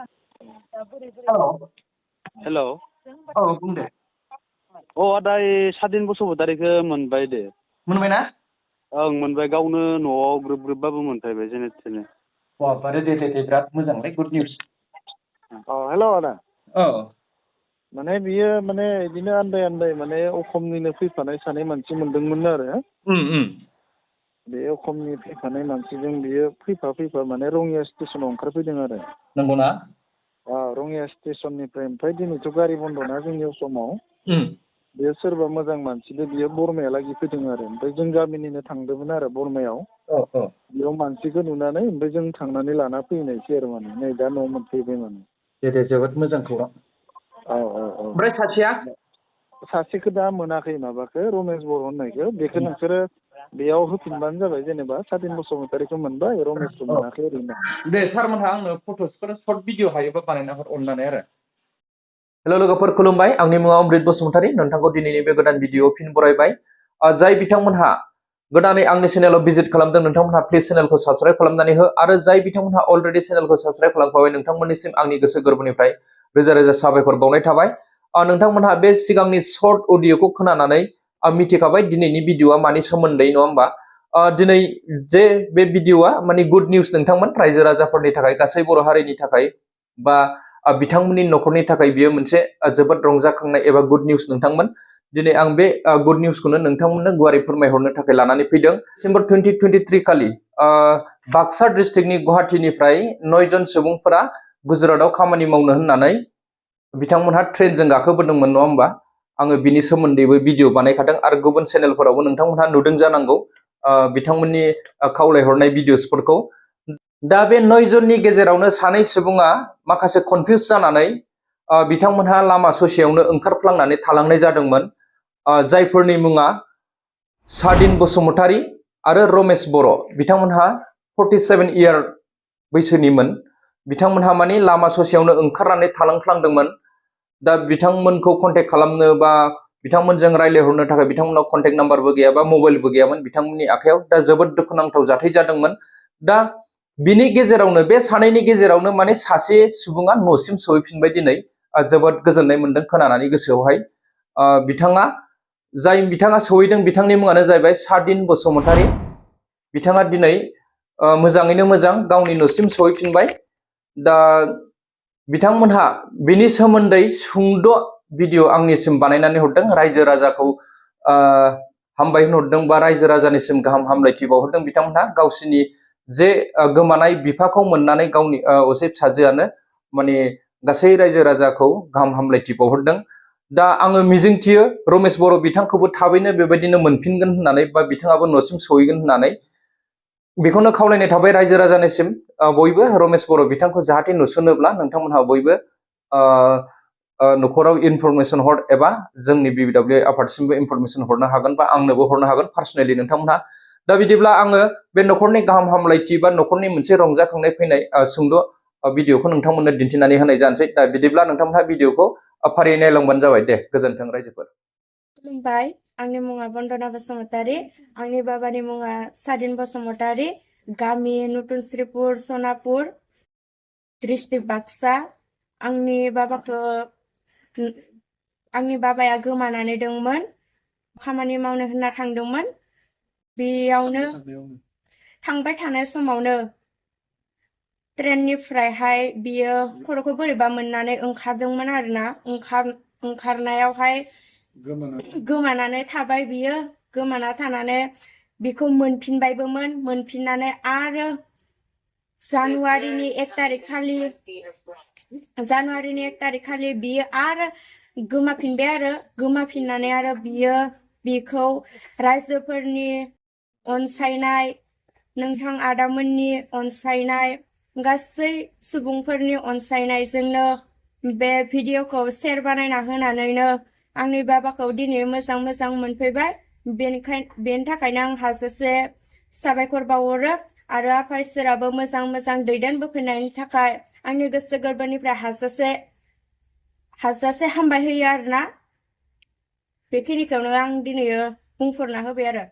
हेल' hello औ बुं दे आदा सादिन बसुमतारीखौ मोनबाय दे मोनबायना ओं मोनबाय गावनो न'आव ग्रोब ग्रोबबाबो मोनफैबाय जेने थेने बारे दे बिराद मोजांलै गुड निउस हेलौ आदा औ माने बियो माने बिदिनो आन्दाय माने अखमनिनो फैफानाय सानै मानसि मोनदोंमोन आरो बे अखमनि फैफानाय मानसिजों बियो फैफा माने रङिया स्टेसनाव ओंखारफैदों आरो नंगौना रङिया स्टेसननिफ्राय ओमफ्राय दिनैथ' गारि बन्द'ना जोंनि असमाव बेयो सोरबा मोजां मानसिजों बियो बरमायालागै फैदों आरो ओमफ्राय जों गामिनिनो थांदोंमोन आरो बरमायाव बेयाव मानसिखौ नुनानै ओमफ्राय जों थांनानै लाना फैनायसै आरो माने नै दा न'आव मोनफैबाय माने दे जोबोद मोजां खौरां ओमफ्राय सासेया सासेखौ दा मोनाखै माबाखौ रमेश बर' होननायखौ बेखौ नोंसोरो बेयाव होफिनबानो जाबाय जेनेबा सादिन बसुमतारीखौ मोनबाय रमेशखौ मोनाखै ओरैनो दे सारमोनहा आंनो फट'सफोर सर्ट भिडिअ हायोबा बानायना हर अननानै आरो हेल' लोगोफोर खुलुमबाय आंनि मुङा अमृत बसुमतारी नोंथांखौ दिनैनि बे गोदान भिडिअ फिन बरायबाय जाय बिथांमोनहा गोदानै आंनि चेनेलाव भिजिट खालामदों नोंथांमोनहा प्लिज चेनेलखौ साबस्क्राइब खालामनानै हो आरो जाय बिथांमोनहा अलरेडि चेनेलखौ साबस्क्राइब खालामखाबाय नोंथांमोननिसिम आंनि गोसो गोरबोनिफ्राय रोजा रोजा साबायखर बावनाय थाबाय नोंथांमोनहा बे सिगांनि सर्ट अडिअखौ खोनानानै मिथिखाबाय दिनैनि भिडिअआ मानि सोमोन्दै नङा होमबा दिनै जे बे भिडिअआ माने गुड निउस नोंथांमोन रायजो राजाफोरनि थाखाय गासै बर' हारिनि थाखाय बा बिथांमोननि न'खरनि थाखाय बियो मोनसे जोबोद रंजाखांनाय एबा गुड निउस नोंथांमोन दिनै आं बे गुड निउसखौनो नोंथांमोननो गुवारै फोरमायहरनो थाखाय लानानै फैदों डिसेम्बर 2023 खालि बाक्सा डिस्ट्रिक्टनि गुवाहाटीनिफ्राय 9 जन सुबुंफोरा गुजरातआव खामानि मावनो होननानै बिथांमोनहा ट्रेनजों गाखोबोदोंमोन नङा होमबा आङो बिनि सोमोन्दैबो भिडिअ बानायखादों आरो गुबुन चेनेलफोरावबो नोंथांमोनहा नुदों जानांगौ बिथांमोननि खावलायहरनाय भिडिअसफोरखौ दा बे 9 जननि गेजेरावनो सानै सुबुङा माखासे कनफिउज जानानै बिथांमोनहा लामा ससेयावनो ओंखारफ्लांनानै थालांनाय जादोंमोन जायफोरनि मुङा सादिन बसुमतारी आरो रमेश बर' बिथांमोनहा 47 इयार बैसोनिमोन बिथांमोनहा माने लामा ससेयावनो ओंखारनानै थालांफ्लांदोंमोन दा बिथांमोनखौ कन्टेक्ट खालामनो बा बिथांमोनजों रायज्लायहरनो थाखाय बिथांमोनाव कन्टेक्ट नाम्बारबो गैया बा मबाइलबो गैयामोन बिथांमोननि आखायाव दा जोबोद दुखुनांथाव जाथाय जादोंमोन दा बिनि गेजेरावनो बे सानैनि गेजेरावनो माने सासे सुबुङा न'सिम सहैफिनबाय दिनै जोबोद गोजोननाय मोनदों खोनानानै गोसोआवहाय बिथाङा सहैदों बिथांनि मुङानो जाहैबाय सादिन बसुमतारी बिथाङा दिनै मोजाङैनो मोजां गावनि न'सिम सहैफिनबाय दा बिथांमोनहा बिनि सोमोन्दै सुंद' भिडिअ आंनिसिम बानायनानै हरदों रायजो राजाखौ हामबाय होनहरदों बा रायजो राजानिसिम गाहाम हामलायथि बावहरदों बिथांमोनहा गावसिनि जे गोमानाय बिफाखौ मोननानै गावनि असे फिसाजोआनो माने गासै रायजो राजाखौ गाहाम हामलायथि बावहरदों दा आङो मिजिंथियो रमेश बर' बिथांखौबो थाबैनो बेबायदिनो मोनफिनगोन होननानै बा बिथाङाबो न'सिम सहैगोन होननानै बेखौनो खावलायनाय थाबाय रायजो राजानिसिम बयबो रमेश बर' बिथांखौ जाहाथे नुसनोब्ला नोंथांमोनहा बयबो न'खराव इनफरमेसन हर एबा जोंनि BBW आफादसिमबो इनफरमेसन हरनो हागोन बा आंनोबो हरनो हागोन पार्सनेलि नोंथांमोनहा दा बिदिब्ला आङो बे न'खरनि गाहाम हामलायथि बा न'खरनि मोनसे रंजाखांनाय फैनाय सुंद' भिडिअखौ नोंथांमोननो दिन्थिनानै होनाय जानोसै दा बिदिब्ला नोंथांमोनहा भिडिअखौ फारियै नायलांबानो जाबाय दे गोजोन्थों रायजोफोर खुलुमबाय आंनि मुङा बन्दना बसुमतारी आंनि बाबानि मुङा सादिन बसुमतारी गामि नतुन श्रीपुर सनापुर डिस्ट्रिक्ट बाक्सा आंनि बाबाया गोमानानै दंमोन खामानि मावनो होनना थांदोंमोन बेयावनो थांबाय थानाय समावनो ट्रेननिफ्रायहाय बियो खर'खौ बोरैबा मोननानै ओंखारदोंमोन आरोना ओंखारनायावहाय गोमानानै थाबाय बियो गोमाना थानानै बिखौ मोनफिननानै आरो जानुवारिनि 1 तारिख खालि बियो आरो गोमाफिननानै आरो बिखौ रायजोफोरनि अनसायनाय नोंथां आदामोननि अनसायनाय गासै सुबुंफोरनि अनसायनायजोंनो बे भिडिअखौ शेयार बानायना होनानैनो आंनि बाबाखौ दिनै मोजां मोनफैबाय बेनि थाखायनो आं हाजासे साबायखर बावहरो आरो आफा इसोराबो मोजां दैदेनबोफिननायनि थाखाय आंनि गोसो गोरबोनिफ्राय हाजासे हामबाय होयो आरोना बेखिनिखौनो आं दिनै बुंफोरना होबाय आरो